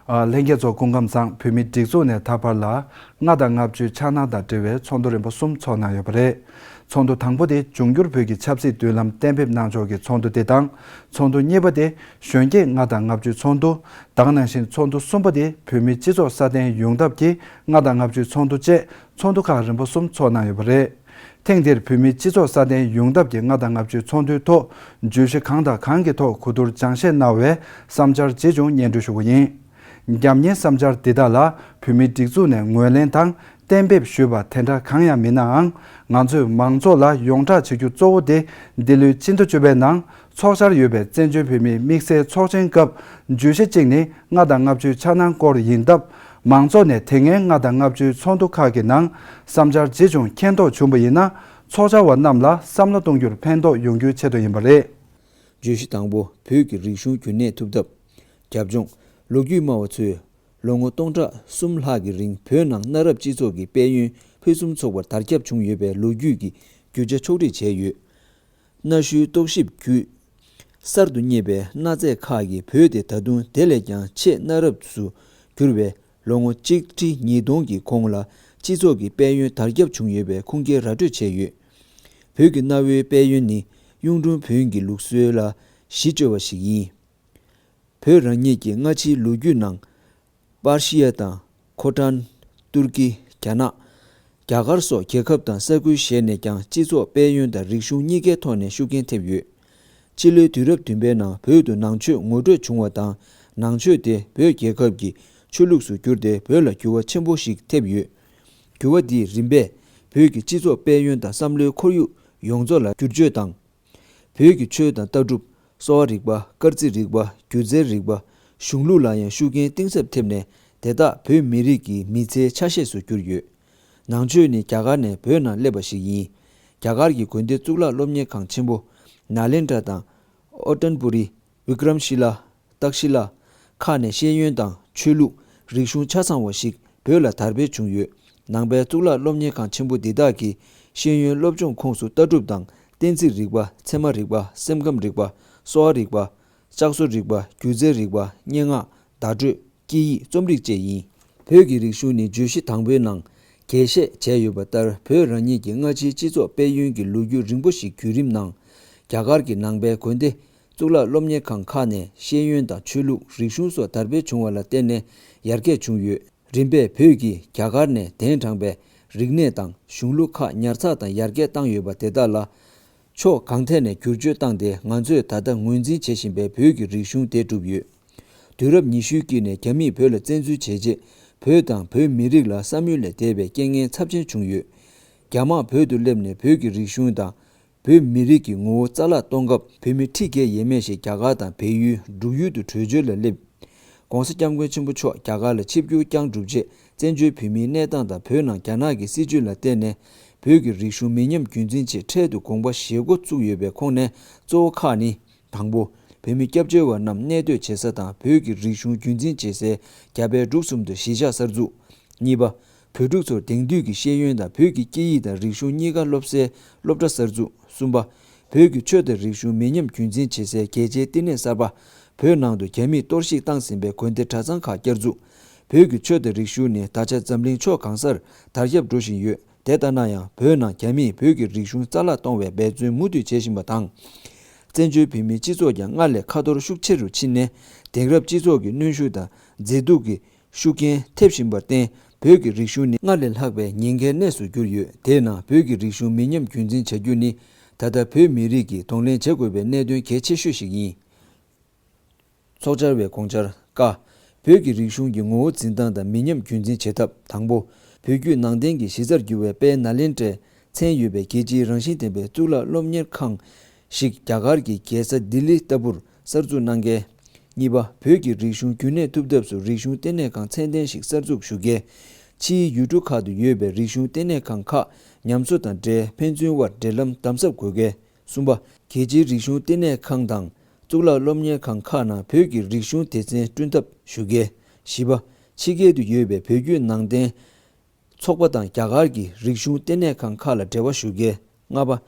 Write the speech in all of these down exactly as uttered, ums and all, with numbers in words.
ཨ། ལྷན་རྒྱས་ཚོ་སྐུ་ཁམས་བཟང་། བོད་མིའི་སྒྲིག་འཛུགས་ནས་ད་བར་ལ་ལྔ་དང་ལྔ་བཅུའི་འཆར་སྣང་དང་འབྲེལ་བའི་ཚོགས་འདུ་རིམ་པ་གསུམ་ཚོགས་གནང་ཡོད་པ་རེད། ཚོགས་འདུ་དང་པོ་དེ་འབྱུང་འགྱུར་བོད་ཀྱི་ཆབ་སྲིད་མདུན་ལམ་གཏན་འབེབས་གནང་ཕྱོགས་ཀྱི་ཚོགས་འདུ་དེ་དང་། ཚོགས་འདུ་གཉིས་པ་དེ་གཞོན་སྐྱེས་ལྔ་དང་ལྔ་བཅུའི་ཚོགས་འདུ། ད་ག་ནང་བཞིན་ཚོགས་འདུ་གསུམ་པ་དེ་བོད་མིའི་སྤྱི་ཚོགས་སྲ་བརྟན་ཡོང་ཐབས་ཀྱི་ལྔ་དང་ལྔ་བཅུའི་ཚོགས་འདུ་བཅས་ཚོགས་འདུ་ཁག་རིམ་པ་གསུམ་ཚོགས་གནང་ཡོད་པ་རེད། ཐེངས་འདིར་བོད་མིའི་སྤྱི་ཚོགས་སྲ་བརྟན་ཡོང་ཐབས་ཀྱི་ལྔ་དང་ལྔ་བཅུའི་ཚོགས་འདུའི་ཐོག་བརྗོད་གཞི་གང་དང་གང་གི་ཐོག་གོ་བསྡུར་སྦྱང་བཤད་གནང་བའི་བསམ་འཆར་ཇི་བྱུང་སྙན་སྒྲོན་ཞུ་གི་ཡིན། རྒྱབ་གཉེར་བསམ་འཆར་འདི་དག་ལ་བོད་མིའི་སྒྲིག་འཛུགས་ནས་ངོས་ལེན་དང་གཏན་འབེབས་ཞུས་པ་དེ་འདྲ་གང་ཡང་མིན་ནའང་། ང་ཚོས་མང་ཚོགས་ལ་ཡོངས་བསྒྲགས་བྱེད་རྒྱུ་གཙོ་བོ་དེ་འདི་ལོའི་སྤྱི་ཟླ་བཅུ་པའི་ནང་འཚོགས་འཆར་ཡོད་པའི་བཙན་བྱོལ་བོད་མིའི་དམིགས་བསལ་ཚོགས་ཆེན་སྐབས་བརྗོད་གཞི་གཅིག་ནི་ལྔ་དང་ལྔ་བཅུའི་འཆར་སྣང་སྐོར་ཡིན་སྟབས། མང་ཚོགས་ནས་དེ་སྔའི་ལྔ་དང་ལྔ་བཅུའི་ཚོགས་འདུ་ཁག་གི་ནང་བསམ་འཆར་ཇི་བྱུང་མཁྱེན་རྟོགས་བྱུང་བ་ཡིན་ན། ཚོགས་བཅར་བ་རྣམས་ལ་བསམ་བློ་གཏོང་རྒྱུར་ཕན་ཐོགས་ཡོང་རྒྱུའི་ཆེད་དུ་ཡིན་པ་རེད། བརྗོད་གཞི་དང་པོ། བོད་ཀྱི་རིག་གཞུང་རྒྱུན་གནས་ཐུབ་ཐབས། རྒྱབ་ལྗོངས། ལོ་རྒྱུས་སྨྲ་བ་ཚོས་ལོ་ངོ་སྟོང་ཕྲག་གསུམ་ལྷག་གི་རིང་བོད་ནང་གནའ་རབས་སྤྱི་ཚོགས་ཀྱི་དཔལ་ཡོན་ཕུན་སུམ་ཚོགས་པར་དར་ཁྱབ་བྱུང་ཡོད་པའི་ལོ་རྒྱུས་ཀྱི་རྒྱུ་ཆ་ཕྱོགས་སྒྲིག་བྱས་ཡོད། གནའ་ཤུལ་རྟོག་ཞིབ་བརྒྱུད་གསར་དུ་རྙེད་པའི་གནའ་རྫས་ཁག་གིས་བོད་དེ་ད་དུང་དེ་ལས་ཀྱང་ཆེས་གནའ་རབས་སུ་གྱུར་བའི་ལོ་ངོ་གཅིག་ཁྲི་ཉིས་སྟོང་གི་གོང་ལ་སྤྱི་ཚོགས་ཀྱི་དཔལ་ཡོན་དར་ཁྱབ་བྱུང་ཡོད་པའི་ཁུངས་སྐྱེལ་ར་སྤྲོད་བྱས་ཡོད། བོད་ཀྱི་གནའ་བོའི་དཔལ་ཡོན་ནི་གཡུང་དྲུང་བོན་གྱི་ལུགས་སྲོལ་ལ་གཞི་བཅོལ་བ་ཞིག་ཡིན། བོད་རང་ཉིད་ཀྱི་སྔ་ཕྱིའི་ལོ་རྒྱུས་ནང་། པར་ཤི་ཡ་དང་། ཁོ་ཊན། ཏུར་ཀི། རྒྱ་ནག་རྒྱ་གར་སོགས་རྒྱལ་ཁབ་དང་ས་ཁུལ་གཞན་ནས་ཀྱང་སྤྱི་ཚོགས་དཔལ་ཡོན་དང་རིག་གཞུང་གཉིས་ཀའི་ཐོག་ནས་ཤུགས་རྐྱེན་ཐེབས་ཡོད། སྤྱི་ལོའི་དུས་རབས་བདུན་པའི་ནང་བོད་དུ་ནང་ཆོས་ངོ་སྤྲོད་བྱུང་བ་དང་། ནང་ཆོས་དེ་བོད་རྒྱལ་ཁབ་ཀྱི་ཆོས་ལུགས་སུ་གྱུར་ཏེ་བོད་ལ་འགྱུར་བ་ཆེན་པོ་ཞིག་ཐེབས་ཡོད། འགྱུར་བ་འདིས་རིམ་པས་བོད་ཀྱི་སྤྱི་ཚོགས་དཔལ་ཡོན་དང་བསམ་བློའི་ཁོར་ཡུག་ཡོངས་རྫོགས་ལ་བསྒྱུར་བཅོས་དང་། བོད་ཀྱི་ཆོས་དང་ལྟ་གྲུབ། གསོ་བ་རིག་པ། སྐར་རྩིས་རིག་པ། སྒྱུ་རྩལ་རིག་པ། གཞུང་ལུགས་ལ་ཡང་ཤུགས་རྐྱེན་གཏིང་ཟབ་ཐེབས་ནས། དེ་དག་བོད་མི་རིགས་ཀྱི་མི་ཚེའི་ཆ་ཤས་སུ་གྱུར་ཡོད། ནང་ཆོས་ནི་རྒྱ་གར་ནས་བོད་ནང་སླེབས་པ་ཞིག་ཡིན། རྒྱ་གར་གྱི་དགོན་སྡེ་གཙུག་ལག་སློབ་གཉེར་ཁང་ཆེན་པོ་ནཱ་ལེནྡྲ་དང་། ཨོ་ཏན་པུ་རི། བི་ཀྲམ་ཤི་ལ། ཏག་ཤི་ལ། ཁག་ནས་ཤེས་ཡོན་དང་ཆོས་ལུགས། རིག་གཞུང་ཆ་ཚང་བ་ཞིག་བོད་ལ་དར་སྤེལ་བྱུང་ཡོད། ནང་པའི་གཙུག་ལག་སློབ་གཉེར་ཁང་ཆེན་པོ་འདི་དག་གི་ཤེས་ཡོན་སློབ་སྦྱོང་ཁོངས་སུ་ལྟ་གྲུབ་དང་། གཏན་ཚིགས་རིག་པ། ཚད་མ་རིག་པ། སེམས་ཁམས་རིག་པ། གསོ་བ་རིག་པ། ལྕགས་བཟོ་རིག་པ། སྒྱུ་རྩལ་རིག་པ། སྙན་ངག་བརྡ་སྤྲོད། སྐད་ཡིག་རྩོམ་རིག་བཅས་ཡིན། བོད་ཀྱི་རིག་གཞུང་ནི་བརྗོད་གཞི་དང་པོའི་ནང་རྒྱས་བཤད་བྱས་ཡོད་པ་ལྟར། བོད་རང་ཉིད་ཀྱི་སྔ་ཕྱིའི་སྤྱི་ཚོགས་དཔལ་ཡོན་གྱི་ལོ་རྒྱུས་རིང་པོ་ཞིག་བརྒྱུད་རིམ་ནང་། རྒྱ་གར་གྱི་ནང་པའི་དགོན་སྡེ། གཙུག་ལག་སློབ་གཉེར་ཁང་ཁག་ནས་ཤེས་ཡོན་དང་ཆོས་ལུགས། རིག་གཞུང་སོགས་དར་སྤེལ་བྱུང་བ་ལ་བརྟེན་ནས་ཡར་རྒྱས་བྱུང་ཡོད། རིམ་པས་བོད་ཀྱིས་རྒྱ་གར་ནས་གདན་དྲངས་པའི་རིག་གནས་དང་གཞུང་ལུགས་ཁག་ཉར་ཚགས་དང་ཡར་རྒྱས་བཏང་ཡོད་པ་དེ་དག་ལ་ཕྱོགས་གང་ཐད་ནས་བསྒྱུར་བཅོས་བཏང་སྟེ། ང་ཚོས་ད་ལྟ་ངོས་འཛིན་བྱེད་བཞིན་པའི་བོད་ཀྱི་རིག་གཞུང་དེ་གྲུབ་ཡོད། དུས་རབས་ཉི་ཤུའི་དཀྱིལ་ནས་རྒྱ་མིས་བོད་ལ་བཙན་འཛུལ་བྱས་རྗེས། བོད་དང་བོད་མི་རིགས་ལ་བསམ་ཡུལ་ལས་འདས་པའི་རྐྱེན་ངན་ཚབས་ཆེན་བྱུང་ཡོད། རྒྱ་དམག་བོད་དུ་སླེབས་ནས་བོད་ཀྱི་རིག་གཞུང་དང་། བོད་མི་རིགས་ཀྱི་ངོ་བོ་རྩ་བརླག་གཏོང་སྐབས། བོད་མི་ཁྲི་བརྒལ་ཡས་མས་ཤིག་རྒྱ་གར་དང་བལ་ཡུལ། འབྲུག་ཡུལ་དུ་བྲོས་བྱོལ་ལ་སླེབས། ྋགོང་ས་ྋསྐྱབས་མགོན་ཆེན་པོ་མཆོག་རྒྱ་གར་ལ་ཆིབས་བསྒྱུར་བསྐྱངས་གྲུབ་རྗེས། བཙན་བྱོལ་བོད་མིའི་གནས་སྟངས་དང་། བོད་ནང་རྒྱ་ནག་གི་སྲིད་བྱུས་ལ་བརྟེན་ནས། བོད་ཀྱི་རིག་གཞུང་མི་ཉམས་རྒྱུན་འཛིན་ཆེད་འཕྲལ་དུ་དགོངས་པ་བཞེས་འགོ་བཙུགས་ཡོད་པའི་ཁོངས་ནས་གཙོ་བོ་ཁག་ནི། དང་པོ། བོད་མི་སྐྱབས་བཅོལ་བ་རྣམས་གནས་སྡོད་བྱེད་ས་དང་། བོད་ཀྱི་རིག་གཞུང་རྒྱུན་འཛིན་བྱེད་སའི་རྒྱ་བལ་འབྲུག་གསུམ་དུ་གཞིས་ཆགས་གསར་འཛུགས། གཉིས་པ། བོད་ཕྲུག་ཚོར་དེང་དུས་ཀྱི་ཤེས་ཡོན་དང་། བོད་ཀྱི་སྐད་ཡིག་དང་རིག་གཞུང་གཉིས་ཀ་སློབ་སའི་སློབ་གྲྭ་གསར་འཛུགས། གསུམ་པ། བོད་ཀྱི་ཆོས་དང་རིག་གཞུང་མི་ཉམས་རྒྱུན་འཛིན་བྱེད་སའི་རྒྱལ་སྤྱིའི་བསྟི་གནས་གསར་པ། བོད་ནང་དུ་རྒྱ་མིས་གཏོར་བཤིག་བཏང་ཟིན་པའི་དགོན་སྡེ་གྲྭ་ཚང་ཁག་བསྐྱར་འཛུགས། བོད་ཀྱི་ཆོས་དང་རིག་གཞུང་ནི་ད་ཆ་འཛམ་གླིང་ཕྱོགས་གང་སར་དར་ཁྱབ་འགྲོ་བཞིན་ཡོད། དེ་ལྟ་ན་ཡང་། བོད་ནང་རྒྱ་མིས་བོད་ཀྱི་རིག་གཞུང་རྩ་བརླག་གཏོང་བའི་འབད་བརྩོན་མུ་མཐུད་བྱེད་བཞིན་པ་དང་། བཙན་བྱོལ་བོད་མིའི་སྤྱི་ཚོགས་ཀྱང་སྔར་ལས་ཁ་འཐོར་ཤུགས་ཆེ་རུ་ཕྱིན་ནས། དེང་རབས་སྤྱི་ཚོགས་ཀྱི་གནོན་ཤུགས་དང་མཛེས་སྡུག་གི་ཤུགས་རྐྱེན་ཐེབས་བཞིན་པར་བརྟེན། བོད་ཀྱི་རིག་གཞུང་ནི་སྔར་ལས་ལྷག་པའི་ཉེན་ཁའི་གནས་སུ་གྱུར་ཡོད། དེས་ན། བོད་ཀྱི་རིག་གཞུང་མི་ཉམས་རྒྱུན་འཛིན་བྱ་རྒྱུ་ནི། ད་ལྟ་བོད་མི་རིགས་ཀྱིས་གདོང་ལེན་བྱེད་དགོས་པའི་གནད་དོན་གལ་ཆེ་ཤོས་ཤིག་ཡིན། ཚོགས་བཅར་བའི་དགོངས་འཆར། ཀ། བོད་ཀྱི་རིག་གཞུང་གི་ངོ་བོ་འཛིན་སྟངས་དང་མི་ཉམས་རྒྱུན་འཛིན་བྱེད་ཐབས། དང་པོ། བོད་བརྒྱུད་ནང་བསྟན་གྱི་གཞི་རྩར་གྱུར་བའི་དཔལ་ནཱ་ལེནྡྲའི་མཚན་ཡོད་པའི་རྒྱལ་སྤྱིའི་རང་བཞིན་ལྡན་པའི་གཙུག་ལག་སློབ་གཉེར་ཁང་ཞིག་རྒྱ་གར་གྱི་རྒྱལ་ས་ལྡི་ལི་ལྟ་བུར་གསར་འཛུགས་གནང་གལ། གཉིས་པ། བོད་ཀྱི་རིག་གཞུང་རྒྱུན་གནས་ཐུབ་ཐབས་སུ་རིག་གཞུང་ལྟེ་གནས་ཁང་ཚད་ལྡན་ཞིག་གསར་འཛུགས་ཞུ་གལ། ཕྱིའི་ཡུལ་གྲུ་ཁག་ཏུ་ཡོད་པའི་རིག་གཞུང་ལྟེ་གནས་ཁང་ཁག་ཉམས་གསོ་དང་འབྲེལ། ཕན་ཚུན་དབར་འབྲེལ་ལམ་དམ་ཟབ་དགོས་གལ། གསུམ་པ། རྒྱལ་སྤྱིའི་རིག་གཞུང་ལྟེ་གནས་ཁང་དང་གཙུག་ལག་སློབ་གཉེར་ཁང་ཁག་ནང་བོད་ཀྱི་རིག་གཞུང་སྡེ་ཚན་བསྐྲུན་ཐབས་ཞུ་གལ། བཞི་པ། ཕྱི་རྒྱལ་དུ་ཡོད་པའི་བོད་བརྒྱུད་ནང་བསྟན་ཚོགས་པ་དང་རྒྱ་གར་གྱི་རིག་གཞུང་ལྟེ་གནས་ཁང་ཁག་ལ་འབྲེལ་བ་ཞུ་གལ། ལྔ་པ།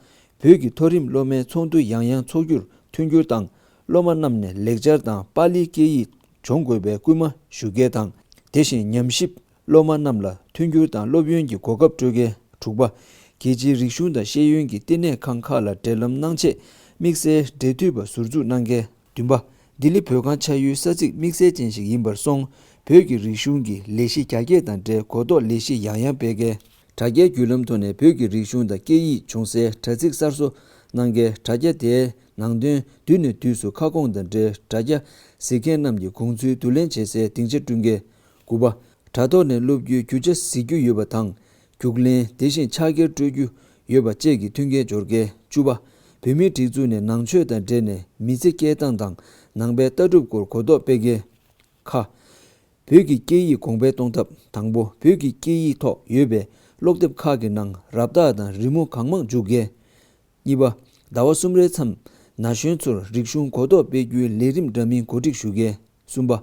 བོད་ཀྱི་མཐོ་རིམ་སློབ་མའི་ཚོགས་འདུ་ཡང་ཡང་འཚོགས་རྒྱུར་མཐུན་འགྱུར་དང་། སློབ་མ་རྣམས་ནས་ལེགས་སྦྱར་དང་པཱ་ལིའི་སྐད་ཡིག་ སྦྱོང་དགོས་པའི་སྐུལ་མ་ཞུ་གལ་དང་། དེ་བཞིན་ཉམས་ཞིབ་སློབ་མ་རྣམས་ལ་མཐུན་འགྱུར་དང་སློབ་ཡོན་གྱི་གོ་སྐབས་སྤྲོད་གལ། དྲུག་པ། རྒྱལ་སྤྱིའི་རིག་གཞུང་དང་ཤེས་ཡོན་གྱི་བསྟི་གནས་ཁང་ཁག་ལ་འབྲེལ་ལམ་གནང་ཆེད་དམིགས་བསལ་འབྲེལ་མཐུད་པ་ཟུར་འཛུགས་གནང་གལ། བདུན་པ། ལྡི་ལི་བོད་ཁང་ཆགས་ཡུལ་ས་ཚིགས་དམིགས་བསལ་ཅན་ཞིག་ཡིན་པར་སོང་། བོད་ཀྱི་རིག་གཞུང་གི་ལས་གཞི་རྒྱ་སྐྱེད་དང་འབྲེལ་གོ་རྟོགས་ལས་གཞི་ཡང་ཡང་སྤེལ་གལ། དྲ་རྒྱའི་བརྒྱུད་ལམ་ཐོག་ནས་བོད་ཀྱི་རིག་གཞུང་དང་སྐད་ཡིག་སྦྱོང་སའི་དྲ་ཚིགས་གསར་བཟོ་གནང་གལ། དྲ་རྒྱ་དེའི་ནང་དོན་དུས་ནས་དུས་སུ་ཁ་སྐོང་དང་འབྲེལ་དྲ་རྒྱ་གཟིགས་མཁན་རྣམས་ཀྱི་དགོངས་ཚུལ་བསྡུ་ལེན་བྱེད་སའི་སྡིངས་ཆ་བསྐྲུན་གལ། དགུ་པ། དྲ་ཐོག་ནས་སློབ་རྒྱུའི་རྒྱུ་ཆ་གཟིགས་རྒྱུ་ཡོད་པ་དང་། རྒྱུགས་ལེན། དེ་བཞིན་ཕྱག་འཁྱེར་སྤྲོད་རྒྱུ་ཡོད་པ་བཅས་ཀྱི་མཐུན་རྐྱེན་སྦྱོར་གལ། བཅུ་པ། བོད་མིའི་སྒྲིག་འཛུགས་ནས་ནང་ཆོས་དང་འབྲེལ་ནས་མི་ཚེ་སྐྱེལ་སྟངས་དང་ནང་པའི་ལྟ་གྲུབ་སྐོར་གོ་རྟོགས་སྤེལ་གལ། ཁ། བོད་ཀྱི་སྐད་ཡིག་གོང་འཕེལ་གཏོང་ཐབས། དང་པོ། བོད་ཀྱི་སྐད་ཡིག་ཐོག་ཡོད་པའི་ཀློག་དེབ་ཁག་གི་ནང་རབ་རྟགས་དང་རི་མོ་གང་མང་འཇུག་གལ། གཉིས་པ། ཟླ་བ་གསུམ་རེའི་མཚམས་ན་གཞོན་ཚོར་རིག་གཞུང་གོ་རྟོགས་སྤེལ་རྒྱུའི་ལས་རིམ་འདྲ་མིན་གོ་སྒྲིག་ཞུ་གལ། གསུམ་པ།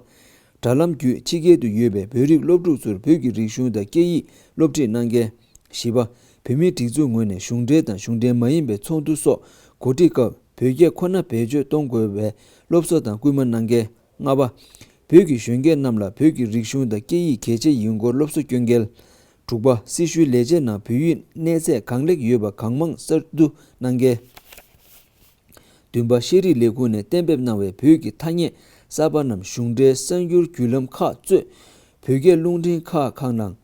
དྲ་ལམ་བརྒྱུད་ཕྱི་རྒྱལ་དུ་ཡོད་པའི་བོད་རིགས་སློབ་ཕྲུག་ཚོར་བོད་ཀྱི་རིག་གཞུང་དང་སྐད་ཡིག་སློབ་ཁྲིད་གནང་གལ། བཞི་པ། བོད་མིའི་སྒྲིག་འཛུགས་ངོས་ནས་གཞུང་འབྲེལ་དང་གཞུང་འབྲེལ་མ་ཡིན་པའི་ཚོགས་འདུ་སོགས་གོ་སྒྲིག་སྐབས་བོད་སྐད་ཁོ་ན་བེད་སྤྱོད་གཏོང་དགོས་པའི་སློབ་གསོ་དང་སྐུལ་མ་གནང་གལ། ལྔ་པ། བོད་ཀྱི་གཞོན་སྐྱེས་རྣམས་ལ་བོད་ཀྱི་རིག་གཞུང་དང་སྐད་ཡིག་གལ་ཆེ་ཡིན་སྐོར་སློབ་གསོ་སྐྱོན་གལ། དྲུག་པ། སྲི་ཞུའི་ལས་བྱེད་ནང་བོད་ཡིག་གནས་ཚད་གང་ལེགས་ཡོད་པ་གང་མང་གསར་བསྡུ་གནང་གལ། བདུན་པ། ཤེས་རིག་ལས་ཁུངས་ནས་གཏན་འབེབས་གནང་བའི་བོད་ཀྱི་ཐ་སྙད་གསར་པ་རྣམས་གཞུང་འབྲེལ་གསར་འགྱུར་བརྒྱུད་ལམ་ཁག་གཙོས་བོད་སྐད་རླུང་འཕྲིན་ཁག་ཁག་ནང་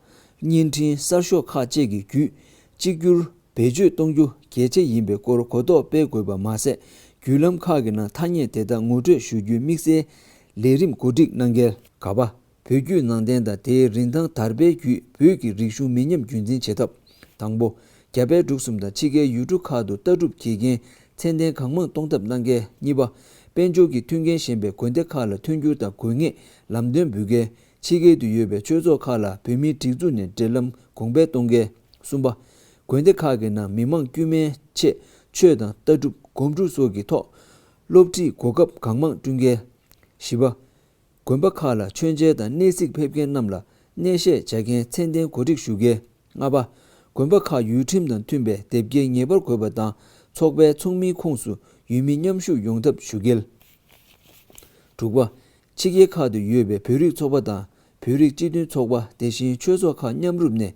བརྙན་འཕྲིན་གསར་ཤོག་ཁག་བཅས་ཀྱི་བརྒྱུད་གཅིག་གྱུར་བེད་སྤྱོད་གཏོང་རྒྱུ་གལ་ཆེ་ཡིན་པའི་སྐོར་གོ་རྟོགས་སྤེལ་དགོས་པ་མ་ཟད། བརྒྱུད་ལམ་ཁག་གི་ནང་ཐ་སྙད་དེ་དག་ངོ་སྤྲོད་ཞུ་རྒྱུའི་དམིགས་བསལ་ལས་རིམ་གོ་སྒྲིག་གནང་གལ། ག་པ། བོད་བརྒྱུད་ནང་བསྟན་དང་དེའི་རིན་ཐང་དར་སྤེལ་བརྒྱུད་བོད་ཀྱི་རིག་གཞུང་མི་ཉམས་རྒྱུན་འཛིན་བྱེད་ཐབས། དང་པོ། རྒྱ་བལ་འབྲུག་གསུམ་དང་ཕྱི་རྒྱལ་ཡུལ་གྲུ་ཁག་ཏུ་ལྟ་གྲུབ་དགེ་རྒན་མཚན་ལྡན་གང་མང་གཏོང་ཐབས་གནང་གལ། གཉིས་པ། དཔལ་འབྱོར་གྱི་མཐུན་རྐྱེན་ཞན་པའི་དགོན་སྡེ་ཁག་ལ་མཐུན་འགྱུར་དང་དགོས་ངེས་ལམ་སྟོན་འབུལ་གལ། ཕྱི་རྒྱལ་དུ་ཡོད་པའི་ཆོས་ཚོགས་ཁག་ལ་བོད་མིའི་སྒྲིག་འཛུགས་ནས་འབྲེལ་ལམ་གོང་འཕེལ་གཏོང་གལ། གསུམ་པ། དགོན་སྡེ་ཁག་གི་ནང་མི་མང་དཀྱུས་མའི་ཆེད་ཆོས་དང་ལྟ་གྲུབ་སྒོམ་སྒྲུབ་སོགས་ཀྱི་ཐོག་སློབ་ཁྲིད་གོ་སྐབས་གང་མང་བསྐྲུན་གལ། བཞི་པ། དགོན་པ་ཁག་ལ་མཆོད་མཇལ་དང་གནས་གཟིགས་ཕེབས་མཁན་རྣམས་ལ་གནས་བཤད་བྱ་མཁན་མཚན་ལྡན་གོ་སྒྲིག་ཞུ་གལ། ལྔ་པ། དགོན་པ་ཁག་ཡུལ་ཁྲིམས་དང་མཐུན་པའི་དེབ་སྐྱེལ་ངེས་པར་དགོས་པ་དང་ཚོགས་པའི་ཚོགས་མིའི་ཁོངས་སུ་ཡུལ་མི་མཉམ་ཞུགས་ཡོང་ཐབས་ཞུ་གལ། དྲུག་པ། ཕྱི་རྒྱལ་ཁག་ཏུ་ཡོད་པའི་བོད་རིགས་ཚོགས་པ་དང་བོད་རིགས་སྤྱི་མཐུན་ཚོགས་པ། དེ་བཞིན་ཆོས་ཚོགས་ཁག་མཉམ་རུབ་ནས་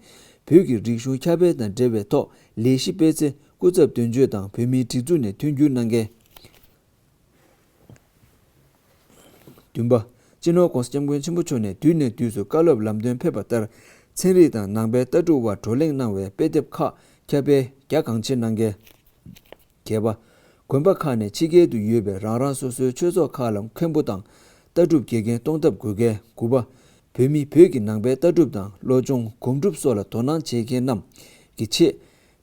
བོད་ཀྱི་རིག་གཞུང་ཁྱབ་སྤེལ་དང་འབྲེལ་བའི་ཐོག་ལས་གཞི་སྤེལ་ཚེ་སྐུ་ཚབ་དོན་གཅོད་དང་བོད་མིའི་སྒྲིག་འཛུགས་ནས་མཐུན་འགྱུར་གནང་གལ། བདུན་པ། སྤྱི་ནོར་༸གོང་ས་༸སྐྱབས་མགོན་ཆེན་པོ་མཆོག་ནས་དུས་ནས་དུས་སུ་བཀའ་སློབ་ལམ་སྟོན་ཕེབས་པ་ལྟར་ཚན་རིག་དང་ནང་པའི་ལྟ་གྲུབ་པར་བགྲོ་གླེང་གནང་བའི་དཔེ་དེབ་ཁག་ཁྱབ་སྤེལ་རྒྱ་གང་ཆེ་གནང་གལ། བརྒྱད་པ། དགོན་པ་ཁག་ནས་ཕྱི་རྒྱལ་དུ་ཡོད་པའི་རང་རང་སོ་སོའི་ཆོས་ཚོགས་ཁག་ལ་མཁན་པོ་དང་ལྟ་གྲུབ་དགེ་རྒན་གཏོང་ཐབས་དགོས་གལ། དགུ་པ། བོད་མི་བོད་ཀྱི་ནང་པའི་ལྟ་གྲུབ་དང་བློ་སྦྱོང་སྒོམ་སྒྲུབ་སོགས་ལ་དོ་སྣང་བྱེད་མཁན་རྣམས་ཀྱི་ཆེད།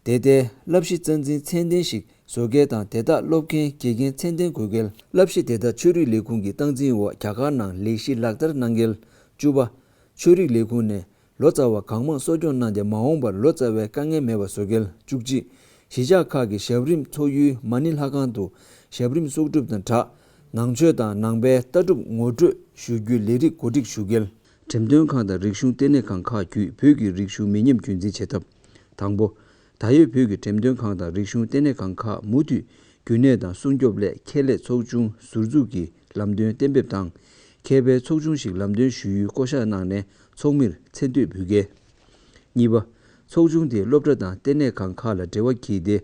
དེ་ལྟའི་བསླབ་གཞི་རྩ་འཛིན་ཚད་ལྡན་ཞིག་བཟོ་གལ་དང་དེ་དག་སློབ་མཁན་དགེ་རྒན་ཚད་ལྡན་དགོས་གལ། བསླབ་གཞི་དེ་དག་ཆོས་རིག་ལས་ཁུངས་ཀྱི་སྟངས་འཛིན་འོག་རྒྱ་གར་ནང་ལས་གཞི་ལག་བསྟར་གནང་གལ། བཅུ་པ། ཆོས་རིག་ལས་ཁུངས་ནས་ལོ་ཙཱ་བ་གང་མང་གསོ་སྐྱོང་གནང་སྟེ་མ་འོངས་པར་ལོ་ཙཱ་བའི་དཀའ་ངལ་མེད་པ་བཟོ་གལ། བཅུ་གཅིག། གཞིས་ཆགས་ཁག་གི་ཞབས་རིམ་ཚོགས་ཡུལ་མ་ཎི་ལྷ་ཁང་དུ་ཞབས་རིམ་གསོག་སྒྲུབ་དང་སྦྲགས་ནང་ཆོས་དང་ནང་པའི་ལྟ་གྲུབ་ངོ་སྤྲོད་ཞུ་རྒྱུའི་ལས་རིགས་གོ་སྒྲིག་ཞུ་གལ། འགྲེམས་སྟོན་ཁང་དང་རིག་གཞུང་ལྟེ་གནས་ཁང་ཁག་བརྒྱུད་བོད་ཀྱི་རིག་གཞུང་མི་ཉམས་རྒྱུན་འཛིན་བྱེད་ཐབས། དང་པོ། ད་ཡོད་བོད་ཀྱི་འགྲེམས་སྟོན་ཁང་དང་རིག་གཞུང་ལྟེ་གནས་ཁང་ཁག་མུ་མཐུད་རྒྱུན་གནས་དང་སྲུང་སྐྱོབ་སླད་ཁྱད་ལས་ཚོགས་ཆུང་ཟུར་འཛུགས་ཀྱི་ལམ་སྟོན་གཏན་འབེབས་དང་། མཁས་པའི་ཚོགས་ཆུང་ཞིག་ལམ་སྟོན་ཞུ་ཡུལ་བསྐོ་གཞག་གནང་ནས་ཚོགས་མིར་མཚན་བསྟོད་འབུལ་གལ། གཉིས་པ། ཚོགས་ཆུང་དེས་སློབ་གྲྭ་དང་ལྟེ་གནས་ཁང་ཁག་ལ་འབྲེལ་བ་འཁྱེར་ཏེ།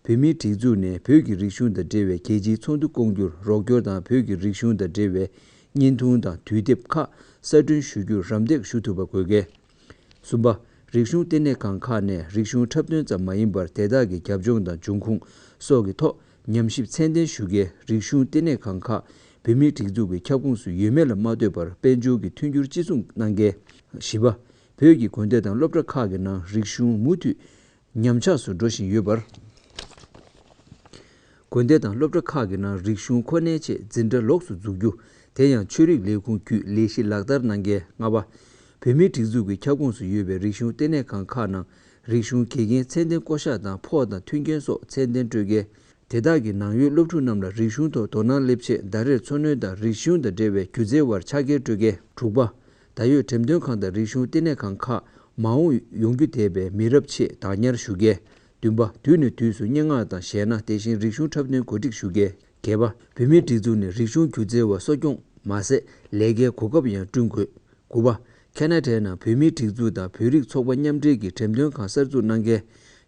བོད་མིའི་སྒྲིག་འཛུགས་ནས་བོད་ཀྱི་རིག་གཞུང་དང་འབྲེལ་བའི་རྒྱལ་སྤྱིའི་ཚོགས་འདུ་བསྐོང་རྒྱུར་རོགས་སྐྱོར་དང་བོད་ཀྱི་རིག་གཞུང་དང་འབྲེལ་བའི་བརྙན་ཐུང་དང་དུས་དེབ་ཁག་གསར་སྐྲུན་ཞུ་རྒྱུར་རམ་འདེགས་ཞུ་ཐུབ་པ་དགོས་གལ། གསུམ་པ། རིག་གཞུང་ལྟེ་གནས་ཁང་ཁག་ནས་རིག་གཞུང་འཁྲབ་སྟོན་ཙམ་མ་ཡིན་པར་དེ་དག་གི་རྒྱབ་ལྗོངས་དང་འབྱུང་ཁུངས་སོགས་ཀྱི་ཐོག་ཉམས་ཞིབ་ཚད་ལྡན་ཞུ་གལ། རིག་གཞུང་ལྟེ་གནས་ཁང་ཁག་བོད་མིའི་སྒྲིག་འཛུགས་ཀྱི་ཁྱབ་ཁོངས་སུ་ཡོད་མེད་ལ་མ་ལྟོས་པར་དཔལ་འབྱོར་གྱི་མཐུན་འགྱུར་ཅི་གསུང་གནང་གལ། བཞི་པ། བོད་ཀྱི་དགོན་སྡེ་དང་སློབ་གྲྭ་ཁག་གི་ནང་རིག་གཞུང་མུ་མཐུད་ཉམས་ཆག་སུ་འགྲོ་བཞིན་ཡོད་པར། དགོན་སྡེ་དང་སློབ་གྲྭ་ཁག་གི་ནང་རིག་གཞུང་ཁོ་ནའི་ཆེད་འཛིན་གྲྭ་ལོགས་སུ་འཛུགས་རྒྱུ། དེ་ཡང་ཆོས་རིག་ལས་ཁུངས་བརྒྱུད་ལས་གཞི་ལག་བསྟར་གནང་གལ། ལྔ་པ། བོད་མིའི་སྒྲིག་འཛུགས་ཀྱི་ཁྱབ་ཁོངས་སུ་ཡོད་པའི་རིག་གཞུང་ལྟེ་གནས་ཁང་ཁག་ནང་རིག་གཞུང་དགེ་རྒན་ཚད་ལྡན་བསྐོ་གཞག་དང་ཕོགས་དང་མཐུན་རྐྱེན་སོགས་ཚད་ལྡན་སྤྲོད་གལ། དེ་དག་གི་ནང་ཡོད་སློབ་ཕྲུག་རྣམས་ལ་རིག་གཞུང་ཐོག་དོ་སྣང་སླེབས་ཆེད་ཟླ་རེར་འཚོ་སྣོན་དང་རིག་གཞུང་དང་འབྲེལ་བའི་སྒྱུ་རྩལ་བར་ཕྱག་འཁྱེར་སྤྲོད་གལ། དྲུག་པ། ད་ཡོད་འགྲེམས་སྟོན་ཁང་དང་རིག་གཞུང་ལྟེ་གནས་ཁང་ཁག་མ་འོངས་ཡོང་རྒྱུ་འདས་པའི་མི་རབས་ཆེད་བདག་ཉར་ཞུ་གལ། བདུན་པ། དུས་ནས་དུས་སུ་སྙན་ངག་དང་གཞས་སྣ་དེ་བཞིན་རིག་གཞུང་འཁྲབ་སྟོན་གོ་སྒྲིག་ཞུ་གལ། བརྒྱད་པ། བོད་མིའི་སྒྲིག་འཛུགས་ནས་རིག་གཞུང་སྒྱུ་རྩལ་བ་གསོ་སྐྱོང་ མ་ཟད་ལས་ཀའི་གོ་སྐབས་ཡང་བསྐྲུན་དགོས། དགུ་པ། ཁ་ན་ཌའི་ནང་བོད་མིའི་སྒྲིག་འཛུགས་དང་བོད་རིགས་ཚོགས་པ་མཉམ་འབྲེལ་གྱི་འགྲེམས་སྟོན་ཁང་གསར་འཛུགས་གནང་གལ།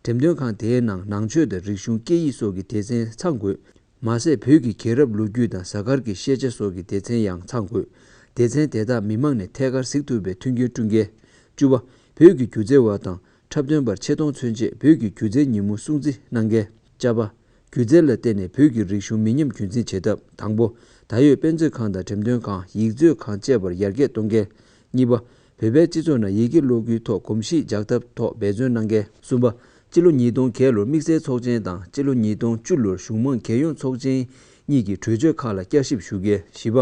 འགྲེམས་སྟོན་ཁང་དེའི་ནང་ནང་ཆོས་དང་རིག་གཞུང་སྐད་ཡིག་སོགས་ཀྱི་སྡེ་ཚན་ཚང་དགོས། མ་ཟད་བོད་ཀྱི་རྒྱལ་རབས་ལོ་རྒྱུས་དང་གཟའ་སྐར་གྱི་ཤེས་བྱ་སོགས་ཀྱི་སྡེ་ཚན་ཡང་ཚང་དགོས། སྡེ་ཚན་དེ་དག་མི་མང་ནས་ཐད་ཀར་གཟིགས་ཐུབ་པའི་མཐུན་རྐྱེན་བསྐྲུན་གལ། བཅུ་པ། བོད་ཀྱི་སྒྱུ་རྩལ་བ་དང་འཁྲབ་སྟོན་པར་ཆེ་མཐོང་མཚོན་ཆེད་བོད་ཀྱི་སྒྱུ་རྩལ་ཉིན་མོ་སྲུང་བརྩི་གནང་གལ། བཅའ་པ། སྒྱུ་རྩལ་ལ་བརྟེན་ནས་བོད་ཀྱི་རིག་གཞུང་མི་ཉམས་རྒྱུན་འཛིན་བྱེད་ཐབས། དང་པོ། ད་ཡོད་དཔེ་མཛོད་ཁང་དང་འགྲེམས་སྟོན་ཁང་། ཡིག་མཛོད་ཁང་བཅས་པར་ཡར་རྒྱས་གཏོང་གལ། གཉིས་པ། བོད་པའི་སྤྱི་ཚོགས་ནང་ཡི་གེ་ཀློག་རྒྱུའི་ཐོག་གོམས་གཤིས་འཇགས་ཐབས་ཐོག་འབད་བརྩོན་གནང་གལ། གསུམ་པ། སྤྱི་ལོ་ཉིས་སྟོང་བརྒྱད་ལོར་དམིགས་བསལ་ཚོགས་ཆེན་དང་སྤྱི་ལོ་ཉིས་སྟོང་བཅུ་ལོར་གཞུང་མང་རྒྱལ་ཡོངས་ཚོགས་ཆེན་གཉིས་ཀྱི་གྲོས་ཆོད་ཁག་ལ་བསྐྱར་ཞིབ་ཞུ་གལ། བཞི་པ།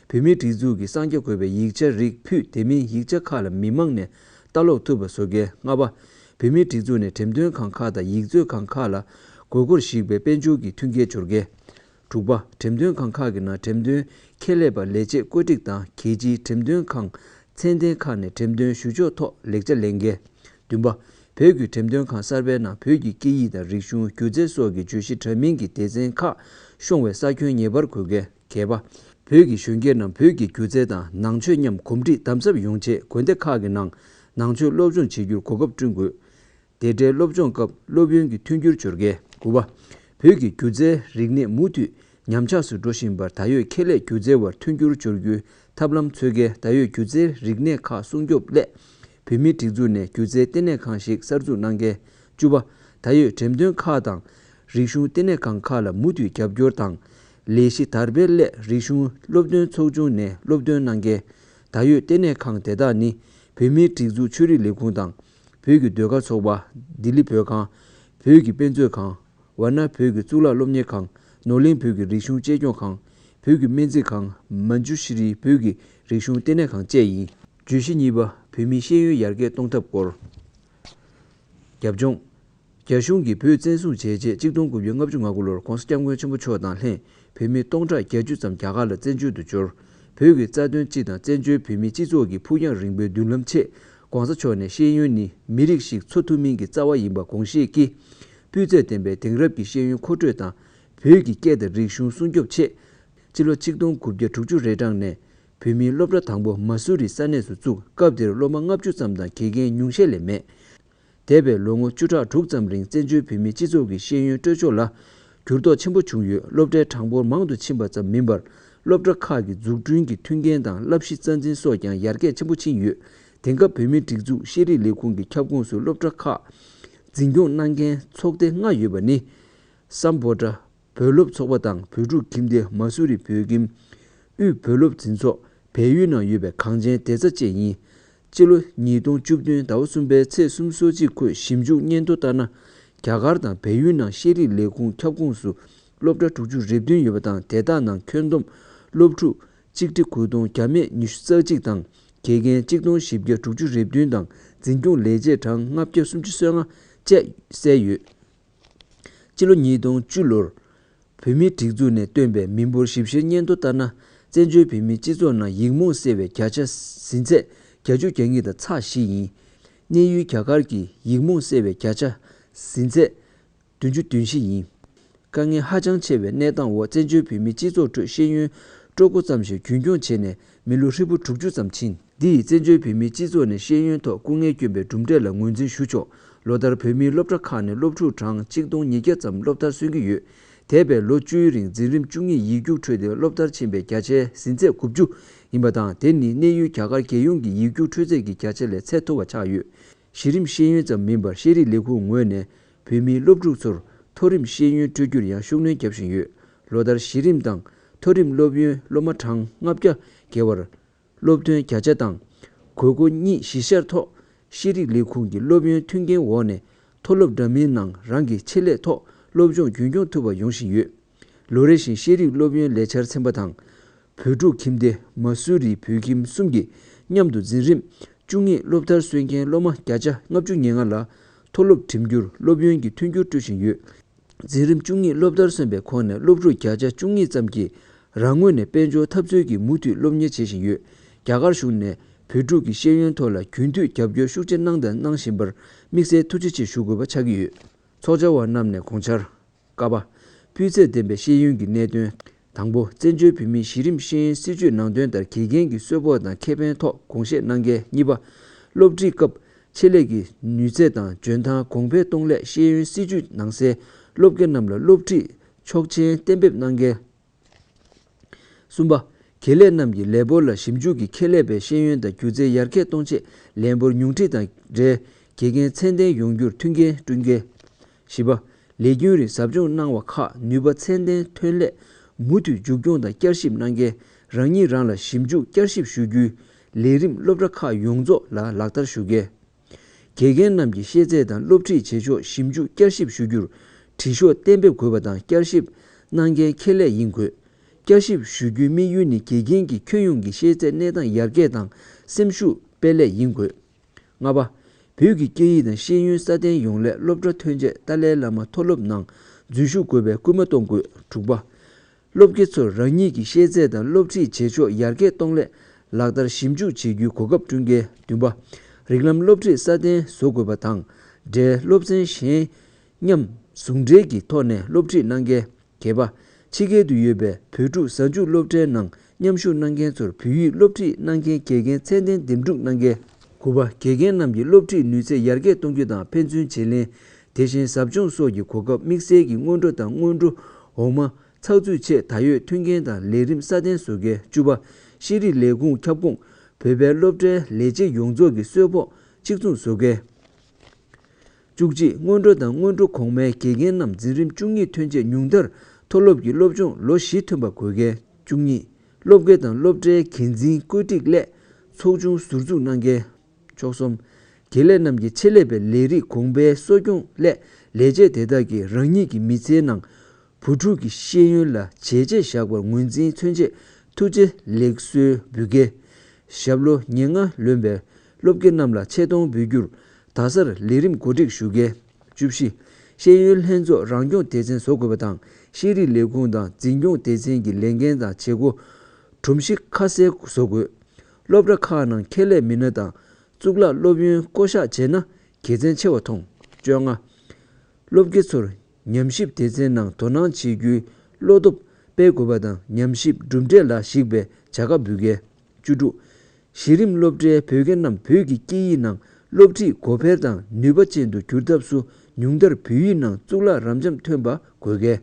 བོད་མིའི་སྒྲིག་འཛུགས་ཀྱི་གསང་རྒྱ་དགོས་པའི་ཡིག་ཆ་རིགས་ཕུད། དེ་མིན་ཡིག་ཆ་ཁག་ལ་མི་མང་ནས་ལྟ་ཀློག་ཐུབ་པ་བཟོ་གལ། ལྔ་པ། བོད་མིའི་སྒྲིག་འཛུགས་ནས་འགྲེམས་སྟོན་ཁང་ཁག་དང་ཡིག་མཛོད་ཁང་ཁག་ལ་དགོས་མཁོར་གཞིགས་པའི་དཔལ་འབྱོར་གྱི་མཐུན་རྐྱེན་སྦྱོར་གལ། དྲུག་པ། འགྲེམས་སྟོན་ཁང་ཁག་གི་ནང་འགྲེམས་སྟོན་ཁྱད་ལས་པ་ལས་བྱེད་བཀོད་སྒྲིག་དང་རྒྱལ་སྤྱིའི་འགྲེམས་སྟོན་ཁང་ཚད་ལྡན་ཁག་ནས་འགྲེམས་སྟོན་ཞུ་ཕྱོགས་ཐོག་ལེགས་ཆ་ལེན་གལ། བདུན་པ། བོད་ཀྱི་འགྲེམས་སྟོན་ཁང་གསར་པའི་ནང་བོད་ཀྱི་སྐད་ཡིག་དང་རིག་གཞུང་། སྒྱུ་རྩལ་སོགས་ཀྱི་བརྗོད་གཞི་འདྲ་མིན་གྱི་སྡེ་ཚན་ཁག་ཤོང་བའི་ས་ཁྱོན་ངེས་པར་དགོས་གལ། བརྒྱད་པ། བོད་ཀྱི་གཞོན་སྐྱེས་རྣམས་བོད་ཀྱི་སྒྱུ་རྩལ་དང་ནང་ཆོས་མཉམ་གོམས་འདྲིས་དམ་ཟབ་ཡོང་ཆེད་དགོན་སྡེ་ཁག་གི་ནང་ནང་ཆོས་སློབ་སྦྱོང་བྱེད་རྒྱུར་གོ་སྐབས་བསྐྲུན་དགོས། དེ་འབྲེལ་སློབ་སྦྱོང་སྐབས་སློབ་ཡོན་གྱི་མཐུན་འགྱུར་སྦྱོར་གལ། དགུ་པ། བོད་ཀྱི་སྒྱུ་རྩལ་རིག་གནས་མུ་མཐུད་ཉམས་ཆག་སུ་འགྲོ་བཞིན་པར་ད་ཡོད་ཁེ་ལས་སྒྱུ་རྩལ་བར་མཐུན་འགྱུར་སྦྱོར་རྒྱུའི་ཐབས་ལམ་འཚོལ་གལ། ད་ཡོད་སྒྱུ་རྩལ་རིག་གནས་ཁག་སྲུང་སྐྱོབ་སླད་བོད་མིའི་སྒྲིག་འཛུགས་ནས་སྒྱུ་རྩལ་ལྟེ་གནས་ཁང་ཞིག་གསར་འཛུགས་གནང་གལ། བཅུ་པ། ད་ཡོད་འགྲེམས་སྟོན་ཁག་དང་རིག་གཞུང་ལྟེ་གནས་ཁང་ཁག་ལ་མུ་མཐུད་རྒྱབ་སྐྱོར་དང་། ལས་གཞི་དར་སྤེལ་སླད་རིག་གཞུང་སློབ་སྟོན་ཚོགས་ཆུང་ནས་སློབ་སྟོན་གནང་གལ། ད་ཡོད་ལྟེ་གནས་ཁང་དེ་དག་ནི་བོད་མིའི་སྒྲིག་འཛུགས་ཆོས་རིག་ལས་ཁུངས་དང་། བོད་ཀྱི་ཟློས་གར་ཚོགས་པ། ལྡི་ལི་བོད་ཁང་། བོད་ཀྱི་དཔེ་མཛོད་ཁང་། ཝཱ་ཎ་བོད་ཀྱི་གཙུག་ལག་སློབ་གཉེར་ཁང་། ནོར་གླིང་བོད་ཀྱི་རིག་གཞུང་གཅེས་སྐྱོང་ཁང་། བོད་ཀྱི་སྨན་རྩིས་ཁང་། མན་ཇུ་ཤི་རི་བོད་ཀྱི་རིག་གཞུང་ལྟེ་གནས་ཁང་བཅས་ཡིན། བརྗོད་གཞི་གཉིས་པ། བོད་མིའི་ཤེས་ཡོན་ཡར་རྒྱས་གཏོང་ཐབས་སྐོར། རྒྱབ་ལྗོངས། རྒྱ་གཞུང་གིས་བོད་བཙན་བཟུང་བྱས་རྗེས་གཅིག་སྟོང་དགུ་བརྒྱ་ལྔ་བཅུ་ང་དགུ་ལོར་༧གོང་ས་༧སྐྱབས་མགོན་ཆེན་པོ་མཆོག་དང་ལྷན་བོད་མི་སྟོང་ཕྲག་བརྒྱད་ཅུ་ཙམ་རྒྱ་གར་ལ་བཙན་བྱོལ་དུ་འབྱོར། བོད་ཀྱི་རྩ་དོན་སྤྱི་དང་བཙན་བྱོལ་བོད་མིའི་སྤྱི་ཚོགས་ཀྱི་ཕུགས་རྒྱང་རིང་པོའི་མདུན་ལམ་ཆེད་༧གོང་ས་མཆོག་ནས་ཤེས་ཡོན་ནི་མི་རིགས་ཤིག་འཚོ་ཐུབ་མིན་གྱི་རྩ་བ་ཡིན་པ་དགོངས་བཞེས་ཀྱིས། སྤུས་ཚད་ལྡན་པའི་དེང་རབས་ཀྱི་ཤེས་ཡོན་མཁོ་སྤྲོད་དང་བོད་ཀྱི་སྐད་དང་རིག་གཞུང་སྲུང་སྐྱོབ་ཆེད། སྤྱི་ལོ་ཆིག་སྟོང་དགུ་བརྒྱ་དྲུག་ཅུ་རེ་གྲངས་ནས་བོད་མིའི་སློབ་གྲྭ་དང་པོ་མ་སུ་རི་ས་གནས་སུ་བཙུགས། སྐབས་དེར་སློབ་མ་ལྔ་བཅུ་ཙམ་དང་དགེ་རྒན་ཉུང་ཤས་ལས་མེད། འདས་པའི་ལོ་ངོ་བཅུ་ཕྲག་དྲུག་ཙམ་རིང་བཙན་བྱོལ་བོད་མིའི་སྤྱི་ཚོགས་ཀྱི་ཤེས་ཡོན་སྤྲོད་ཕྱོགས་ལ་འགྱུར་ལྡོག་ཆེན་པོ་བྱུང་ཡོད། སློབ་གྲྭའི་གྲངས་འབོར་མང་དུ་ཕྱིན་པ་ཙམ་མིན་པར། སློབ་གྲྭ་ཁག་གི་འཛུགས་སྐྲུན་གྱི་མཐུན་རྐྱེན་དང་བསླབ་གཞི་རྩ་འཛིན་སོགས་ཀྱང་ཡར་རྒྱས་ཆེན་པོ་ཕྱིན་ཡོད། དེང་སྐབས་བོད་མིའི་སྒྲིག་འཛུགས་ཤེས་རིག་ལས་ཁུངས་ཀྱི་ཁྱབ་ཁོངས་སུ་སློབ་གྲྭ་ཁག་འཛིན་སྐྱོང་གནང་མཁན་ཚོགས་སྡེ་ལྔ་ཡོད་པ་ནི། སམ་བྷོ་ཊ། བོད་སློབ་ཚོགས་པ་དང་བོད་ཕྲུག་ཁྱིམ་སྡེ། མ་སུ་རི་བོད་ཁྱིམ། དབུས་བོད་སློབ་འཛིན་ཚོགས། བལ་ཡུལ་ནང་ཡོད་པའི་གངས་ཅན་བདེ་རྩ་བཅས་ཡིན། སྤྱི་ལོ་ཉིས་སྟོང་བཅུ་བདུན་ཟླ་བ་གསུམ་པའི་ཚེས་སོ་གཅིག་ཁོད་ཞིབ་འཇུག་སྙན་ཐོ་ལྟར་ན། རྒྱ་གར་དང་བལ་ཡུལ་ནང་ཤེས་རིག་ལས་ཁུངས་ཁྱབ་ཁོངས་སུ་སློབ་གྲྭ་དྲུག་ཅུ་རེ་བདུན་ཡོད་པ་དང་། དེ་དག་ནང་ཁྱོན་བསྡོམས་སློབ་ཕྲུག་ཆིག་ཁྲི་དགུ་སྟོང་བརྒྱ་མེད་ཉི་ཤུ་རྩ་གཅིག་དང་། དགེ་རྒན་གཅིག་སྟོང་བཞི་བརྒྱ་དྲུག་ཅུ་རེ་བདུན་དང་འཛིན་སྐྱོང་ལས་བྱེད་གྲངས་ལྔ་བརྒྱ་སུམ་ཅུ་སོ་ལྔ་བཅས་གསལ་ཡོད། སྤྱི་ལོ་ཉིས་སྟོང་བཅུ་ལོར་བོད་མིའི་སྒྲིག་འཛུགས་ནས་བཏོན་པའི་མི་འབོར་ཞིབ་བཤེར་སྙན་ཐོ་ལྟར་ན། བཙན་བྱོལ་བོད་མིའི་སྤྱི་ཚོགས་ནང་ཡིག་རྨོངས་སེལ་བའི་བརྒྱ་ཆ་ཟིན་ཚད་བརྒྱད་ཅུ་གྱ་གཉིས་དང་ཚེག་བཞི་ཡིན། གནས་ཡུལ་རྒྱ་གར་གྱི་ཡིག་རྨོངས་སེལ་བའི་བརྒྱ་ཆ་ཟིན་ཚད་བདུན་ཅུ་དོན་བཞི་ཡིན། དཀའ་ངལ་ཧ་ཅང་ཆེ་བའི་གནས་སྟངས་འོག་བཙན་བྱོལ་བོད་མིའི་སྤྱི་ཚོགས་ཁྲོད་ཤེས་ཡོན་སྤྲོ་པོ་ཙམ་ཞིག་རྒྱུན་འཁྱོངས་བྱས་ནས་མི་ལོ་ཧྲིལ་པོ་དྲུག་ཅུ་ཙམ་ཕྱིན། འདི་ཡིས་བཙན་བྱོལ་བོད་མིའི་སྤྱི་ཚོགས་ནས་ཤེས་ཡོན་ཐོག་སྐུ་ངལ་བསྐྱོན་པའི་གྲུབ་འབྲས་ལ་ངོས་འཛིན་ཞུ་ཆོག། ལོ་ལྟར་བོད་མིའི་སློབ་གྲྭ་ཁག་ནས་སློབ་ཕྲུག་གྲངས་གཅིག་སྟོང་ཉིས་བརྒྱ་ཙམ་སློབ་མཐར་སོན་གྱི་ཡོད། འདས་པའི་ལོ་བཅུའི་རིང་འཛིན་རིམ་བཅུ་གཉིས་ཡིག་རྒྱུགས་ཁྲོད་དུ་སློབ་མཐར་ཕྱིན་པའི་བརྒྱ་ཆའི་ཟིན་ཚད་དགུ་བཅུ་ཡིན་པ་དང་། དེ་ནི་གནས་ཡུལ་རྒྱ་གར་རྒྱལ་ཡོངས་ཀྱི་ཡིག་རྒྱུགས་འཕྲོད་ཚད་ཀྱི་བརྒྱ་ཆ་ལས་ཚད་མཐོ་བ་ཆགས་ཡོད། གཞི་རིམ་ཤེས་ཡོན་ཙམ་མིན་པར་ཤེས་རིག་ལས་ཁུངས་ངོས་ནས་བོད་མིའི་སློབ་ཕྲུག་ཚོར་མཐོ་རིམ་ཤེས་ཡོན་སྤྲོད་རྒྱུར་ཡང་ཤུགས་སྣོན་བརྒྱབ་བཞིན་ཡོད། ལོ་ལྟར་གཞི་རིམ་དང་མཐོ་རིམ་སློབ་ཡོན་སློབ་མ་གྲངས་ལྔ་བརྒྱ་བརྒལ་བར་སློབ་ཐོན་བརྒྱ་ཆ་དང་། དགོས་མཁོ་གཉིས་གཞི་བཞག་ཐོག་ཤེས་རིག་ལས་ཁུངས་ཀྱི་སློབ་ཡོན་མཐུན་རྐྱེན་འོག་ནས་མཐོ་སློབ་འདྲ་མིན་ནང་རང་གི་ཆེད་ལས་ཐོག་སློབ་སྦྱོང་རྒྱུན་འཁྱོངས་ཐུབ་པ་ཡོང་བཞིན་ཡོད། ལོ་རེ་བཞིན་ཤེས་རིག་སློབ་ཡོན་ལས་འཆར་ཚན་པ་དང་། བོད་ཕྲུག་ཁྱིམ་སྡེ། མ་སུ་རི་བོད་ཁྱིམ་གསུམ་གྱིས་མཉམ་དུ་འཛིན་རིམ་བཅུ་གཉིས་སློབ་མཐར་སོན་མཁན་སློབ་མ་བརྒྱ་ཆ་ལྔ་བཅུ་ཉེར་ལྔ་ལ་མཐོ་སློབ་ཁྲིམས་སྒྱུར་སློབ་ཡོན་གྱི་མཐུན་འགྱུར་སྤྲོད་བཞིན་ཡོད། འཛིན་རིམ་བཅུ་གཉིས་སློབ་མཐར་སོན་པའི་ཁོངས་ནས་སློབ་ཕྲུག་བརྒྱ་ཆ་བཅུ་གཉིས་ཙམ་གྱིས་རང་ངོས་ནས་དཔལ་འབྱོར་འཐབ་རྩོད་ཀྱིས་མུ་མཐུད་སློབ་གཉེར་བྱེད་བཞིན་ཡོད། རྒྱ་གར་གཞུང་ནས་བོད་ཕྲུག་གི་ཤེས་ཡོན་ཐོག་ལ་རྒྱུན་མཐུད་རྒྱབ་སྐྱོར་ཤུགས་ཆེ་གནང་དང་གནང་བཞིན་པར་དམིགས་བསལ་ཐུགས་རྗེ་ཆེ་ཞུ་དགོས་པ་ཆགས་ཀྱི་ཡོད། ཚོགས་བཅར་བ་རྣམས་ནས་དགོངས་འཆར། ཀ་པ། སྤུས་ཚད་ལྡན་པའི་ཤེས་ཡོན་གྱི་གནད་དོན། ད་ དང་པོ། བཙན་བྱོལ་བོད་མིའི་གཞི་རིམ་ཤེས་ཡོན་སྲིད་བྱུས་ནང་དོན་ལྟར་དགེ་རྒན་གྱི་གསོལ་ཕོགས་དང་ཁེ་ཕན་ཐོག་དགོངས་བཞེས་གནང་མཁན། གཉིས་པ། སློབ་ཁྲིད་སྐབས་ཆེད་ལས་ཀྱི་ནུས་ཚད་དང་འཇོན་ཐང་གོང་འཕེལ་གཏོང་སླད་ཤེས་ཡོན་སྲིད་བྱུས་ནང་གསལ་སློབ་དགེ་རྣམས་ལ་སློབ་ཁྲིད་ཆོག་མཆན་གཏན་འབེབས་གནང་མཁན། གསུམ་པ། དགེ་ལས་རྣམས་ཀྱི་ལས་འབོར་ལ་ཞིབ་འཇུག་གིས་ཁེ་ལས་པའི་ཤེས་ཡོན་དང་སྒྱུ་རྩལ་ཡར་རྒྱས་གཏོང་ཆེད་ལས་འབོར་ཉུང་འཕྲི་དང་འབྲེལ་དགེ་རྒན་ཚད་ལྡན་ཡོང་རྒྱུར་མཐུན་རྐྱེན་བསྐྲུན་མཁན། བཞི་པ། ལས་རྒྱུན་རིང་ཟབ་སྦྱོང་གནང་བ་ཁག་ནུས་པ་ཚད་ལྡན་ཐོན་སླད་མུ་མཐུད་མཇུག་སྐྱོང་དང་བསྐྱར་ཞིབ་གནང་མཁན། རང་ཉིད་རང་ལ་ཞིབ་འཇུག་བསྐྱར་ཞིབ་ཞུ་རྒྱུའི་ལས་རིམ་སློབ་གྲྭ་ཁག་ཡོངས་རྫོགས་ལ་ལག་བསྟར་ཞུ་མཁན། དགེ་རྒན་རྣམས་ཀྱི་ཤེས་ཚད་དང་སློབ་ཁྲིད་བྱེད་ཕྱོགས་ཞིབ་འཇུག་བསྐྱར་ཞིབ་ཞུ་རྒྱུར་དྲི་ཤོག་གཏན་འབེབས་དགོས་པ་དང་། བསྐྱར་ཞིབ་གནང་མཁན་ཁེ་ལས་ཡིན་དགོས། བསྐྱར་ཞིབ་ཞུ་རྒྱུའི་དམིགས་ཡུལ་ནི་དགེ་རྒན་གྱི་ཁྱོན་ཡོངས་ཀྱི་ཤེས་ཚད་གནས་སྟངས་ཡར་རྒྱས་དང་སེམས་ཤུགས་སྤེལ་སླད་ཡིན་དགོས། ལྔ་པ། བོད་ཀྱི་སྐད་ཡིག་དང་ཤེས་ཡོན་སྲ་བརྟན་ཡོང་སླད་སློབ་གྲྭ་ཐོན་རྗེས་ཏཱ་ལའི་བླ་མ་མཐོ་སློབ་ནང་འཛུལ་ཞུགས་དགོས་པའི་སྐུལ་མ་གཏོང་དགོས། དྲུག་པ། སློབ་དགེ་ཚོར་རང་ཉིད་ཀྱི་ཤེས་ཚད་དང་སློབ་ཁྲིད་བྱེད་ཕྱོགས་ཡར་རྒྱས་གཏོང་སླད་ལག་བསྟར་ཞིབ་འཇུག་བྱེད་རྒྱུའི་གོ་སྐབས་བསྐྲུན་མཁན། བདུན་པ། རིགས་ལམ་སློབ་ཁྲིད་སྲ་བརྟན་བཟོ་དགོས་པ་དང་འབྲེལ་སློབ་ཚན་གཞན་མཉམ་ཟུང་འབྲེལ་གྱི་ཐོག་ནས་སློབ་ཁྲིད་གནང་མཁན། བརྒྱད་པ། ཕྱི་རྒྱལ་དུ་ཡོད་པའི་བོད་ཕྲུག་གཟའ་མཇུག་སློབ་གྲྭའི་ནང་མཉམ་ཞུགས་གནང་མཁན་ཚོར་བོད་ཡིག་སློབ་ཁྲིད་གནང་མཁན་དགེ་རྒན་ཚད་ལྡན་འདེམས་སྒྲུག་གནང་མཁན། དགུ་པ། དགེ་རྒན་རྣམས་ཀྱི་སློབ་ཁྲིད་ནུས་ཚད་ཡར་རྒྱས་གཏོང་རྒྱུ་དང་ཕན་ཚུན་བརྗེ་ལེན། དེ་བཞིན་ཟབ་སྦྱོང་སོགས་ཀྱི་གོ་སྐབས། དམིགས་བསལ་གྱི་སྔོན་འགྲོ་དང་སྔོན་འགྲོ་འོག་མ་ཚགས་ཚུད་ཆེད་ད་ཡོད་མཐུན་རྐྱེན་དང་ལས་རིམ་སྲ་བརྟན་བཟོ་མཁན། བཅུ་པ། ཤེས་རིག་ལས་ཁུངས་ཁྱབ་ཁོངས་བོད་པའི་སློབ་གྲྭའི་ལས་བྱེད་ཡོངས་རྫོགས་ཀྱི་གསོལ་ཕོགས་གཅིག་མཚུངས་བཟོ་མཁན། བཅུ་གཅིག་སྔོན་འགྲོ་དང་སྔོན་འགྲོ་གོང་མའི་དགེ་རྒན་རྣམས་འཛིན་རིམ་བཅུ་གཉིས་ཐོན་རྗེས་ཉུང་མཐར་མཐོ་སློབ་ཀྱི་སློབ་སྦྱོང་ལོ་བཞི་ཐོན་པ་དགོས་མཁན། བཅུ་གཉིས། སློབ་དགེ་དང་སློབ་གྲྭའི་འགན་འཛིན་བཀོད་སྒྲིག་སླད་ཚོགས་ཆུང་ཟུར་འཛུགས་གནང་མཁན། བཅུ་གསུམ། དགེ་ལས་རྣམས་ཀྱི་ཆེད་ལས་པའི་ལས་རིགས་གོང་འཕེལ་གསོ་སྐྱོང་སླད་ལས་བྱེད་དེ་དག་གིས་རང་ཉིད་ཀྱི་མི་ཚེའི་ནང་བུ་ཕྲུག་གི་ཤེས་ཡོན་ལ་བྱས་རྗེས་བཞག་པར་ངོས་འཛིན་མཚོན་ཆེད་ཐུགས་རྗེ་ལེགས་གསོལ་འབུལ་མཁན། ཞབས་ལོ་ཉེར་ལྔ་ལོན་པའི་སློབ་དགེ་རྣམས་ལ་ཆེ་མཐོང་འབུལ་རྒྱུར་ད་སར་ལས་རིམ་གོ་སྒྲིག་ཞུ་མཁན། བཅུ་བཞི། ཤེས་ཡོན་ལྷན་ཚོགས་རང་སྐྱོང་སྡེ་ཚན་བཟོ་དགོས་པ་དང་། ཤེས་རིག་ལས་ཁུངས་དང་འཛིན་སྐྱོང་སྡེ་ཚན་གྱི་ལས་འགན་དང་བྱེད་སྒོ་སྒྲོམ་གཞི་ཁ་གསལ་བཟོ་དགོས། སློབ་གྲྭ་ཁག་ནང་ཁེ་ལས་མི་སྣ་དང་གཙུག་ལག་སློབ་ཡོན་བསྐོ་གཞག་བྱས་ན་དགེ་མཚན་ཆེ་བ་མཐོང་། བཅོ་ལྔ། སློབ་དགེ་ཚོར་ཉམས་ཞིབ་སྡེ་ཚན་ནང་དོ་སྣང་བྱེད་རྒྱུའི་བློ་སྟོབས་སྤེལ་དགོས་པ་དང་ཉམས་ཞིབ་གྲུབ་འབྲས་ལ་གཞིགས་པའི་བྱ་དགའ་འབུལ་མཁན། བཅུ་དྲུག། གཞི་རིམ་སློབ་གྲྭའི་བོད་དགེ་རྣམས་བོད་ཀྱི་སྐད་ཡིག་ནང་སློབ་ཁྲིད་གོ་འཕེར་དང་ནུས་པ་ཅན་དུ་འགྱུར་ཐབས་སུ་ཉུང་མཐར་བོད་ཡིག་ནང་གཙུག་ལག་རབ་འབྱམས་ཐོན་པ་དགོས་གལ།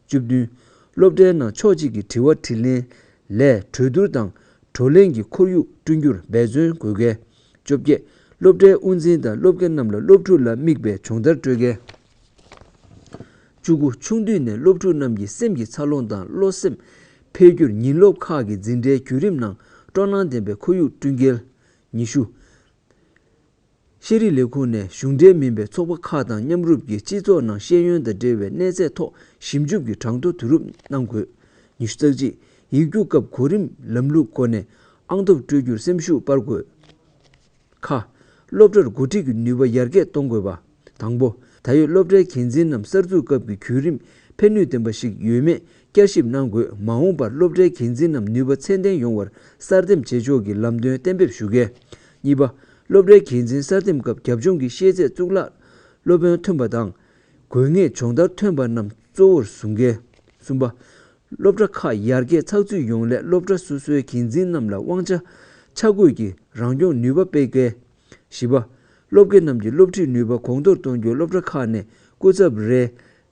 བཅུ་བདུན། སློབ་གྲྭའི་ནང་ཕྱོགས་གཅིག་གི་དྲི་བ་དྲིས་ལན་ལས་གྲོས་བསྡུར་དང་བགྲོ་གླེང་གི་ཁོར་ཡུག་བསྐྲུན་རྒྱུར་འབད་བརྩོན་དགོས་གལ། བཅོ་བརྒྱད། སློབ་གྲྭའི་དབུ་འཛིན་དང་སློབ་དགེ་རྣམས་ལ་སློབ་ཕྲུག་ལ་དམིགས་པའི་སྦྱོང་བརྡར་སྤྲོད་མཁན། བཅུ་དགུ། ཆུང་དུས་ནས་སློབ་ཕྲུག་རྣམས་ཀྱི་སེམས་ཀྱི་འཚར་ལོངས་དང་བློ་སེམས་འཕེལ་རྒྱུར་ཉིན་སློབ་ཁག་གི་འཛིན་གྲྭའི་བརྒྱུད་རིམ་ནང་སྤྲོ་སྣང་ལྡན་པའི་ཁོར་ཡུག་བསྐྲུན་མཁན། ཉི་ཤུ། ཤེས་རིག་ལས་ཁུངས་ནས་གཞུང་འབྲེལ་མིན་པའི་ཚོགས་པ་ཁག་དང་མཉམ་རུབ་ཀྱིས་སྤྱི་ཚོགས་ནང་ཤེས་ཡོན་དང་འབྲེལ་བའི་གནས་ཚད་ཐོག་ཞིབ་འཇུག་གི་གྲངས་ཐོ་བསྡུ་རུབ་གནང་དགོས། ཉི་ཤུ་རྩ་གཅིག། ཡིག་རྒྱུགས་སྐབས་གོ་རིམ་ལམ་ལུགས་སྒོ་ནས་ཨང་ཐོབ་སྤྲོད་རྒྱུར་སེམས་ཤུགས་སྤར་དགོས། ཁ། སློབ་གྲྭར་འགོ་ཁྲིད་ཀྱི་ནུས་པ་ཡར་རྒྱས་གཏོང་དགོས་པ། དང་པོ། ད་ཡོད་སློབ་གྲྭའི་འགན་འཛིན་རྣམས་གསར་འཛུགས་སྐབས་ཀྱི་བརྒྱུད་རིམ་ཕན་ནུས་ལྡན་པ་ཞིག་ཡོད་མེད་བསྐྱར་ཞིབ་གནང་དགོས། མ་འོངས་པར་སློབ་གྲྭའི་འགན་འཛིན་རྣམས་ནུས་པ་ཚད་ལྡན་ཡོང་བར་གསར་འདེམས་བྱེད་ཕྱོགས་ཀྱི་ལམ་སྟོན་གཏན་འབེབས་ཞུ་གལ། གཉིས་པ། སློབ་གྲྭའི་འགན་འཛིན་གསར་འདེམས་སྐབས་རྒྱབ་ལྗོངས་ཀྱི་ཤེས་ཚད་གཙུག་ལག་སློབ་དཔོན་ཐོན་པ་དང་། དགོས་ངེས་སྦྱོང་བརྡར་ཐོན་པ་རྣམས་གཙོ་བོར་བཟུང་གལ། གསུམ་པ། སློབ་གྲྭ་ཁག་ཡར་རྒྱས་ཚགས་ཚུད་ཡོང་སླད་སློབ་གྲྭ་སོ་སོའི་འགན་འཛིན་རྣམས་ལ་དབང་ཆ་ཆ་བགོས་ཀྱིས་རང་སྐྱོང་ནུས་པ་སྤེལ་དགོས། བཞི་པ། སློབ་དགེ་རྣམས་ཀྱི་སློབ་ཁྲིད་ནུས་པ་གོང་མཐོར་གཏོང་རྒྱུར་སློབ་གྲྭ་ཁག་ནས་སྐུ་ཚབ་རེ་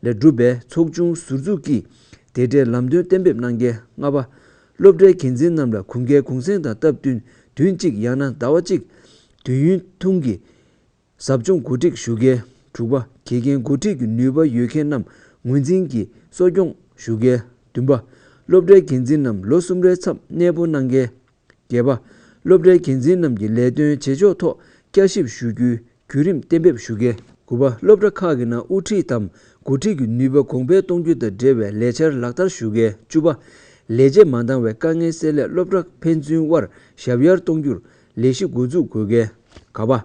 ལས་གྲུབ་པའི་ཚོགས་ཆུང་ཟུར་འཛུགས་ཀྱིས་དེ་འབྲེལ་ལམ་སྟོན་གཏན་འབེབས་གནང་གལ། ལྔ་པ། སློབ་གྲྭའི་འགན་འཛིན་རྣམས་ལ་གུང་ཁའི་གུང་སེང་དང་སྟབས་བསྟུན་བདུན་གཅིག་ཡང་ན་ཟླ་བ་གཅིག་དུས་ཡུན་ཐུང་གི་ཟབ་སྦྱོང་གོ་སྒྲིག་ཞུ་གལ། དྲུག་པ། དགེ་རྒན་འགོ་ཁྲིད་ཀྱི་ནུས་པ་ཡོད་མཁན་རྣམས་ངོས་འཛིན་གྱིས་གསོ་སྐྱོང་ཞུ་གལ། བདུན་པ། སློབ་གྲྭའི་འགན་འཛིན་རྣམས་ལོ་གསུམ་རེའི་མཚམས་གནས་སྤོ་གནང་གལ། བརྒྱད་པ། སློབ་གྲྭའི་འགན་འཛིན་རྣམས་ཀྱི་ལས་དོན་བྱེད་ཕྱོགས་ཐོག་བསྐྱར་ཞིབ་ཞུ་རྒྱུའི་བརྒྱུད་རིམ་གཏན་འབེབས་ཞུ་གལ། དགུ་པ། སློབ་གྲྭ་ཁག་གི་ནང་དབུ་ཁྲིད་དམ་འགོ་ཁྲིད་ཀྱི་ནུས་པ་གོང་འཕེལ་གཏོང་རྒྱུ་དང་འབྲེལ་བའི་ལས་འཆར་ལག་བསྟར་ཞུ་གལ། བཅུ་པ། ལས་བྱེད་མ་འདང་བའི་དཀའ་ངལ་སེལ་སླད་སློབ་གྲྭ་ཕན་ཚུན་དབར་ཞབས་ཡར་གཏོང་རྒྱུར་ལས་གཞི་འགོ་འཛུགས་དགོས་གལ། ག་པ།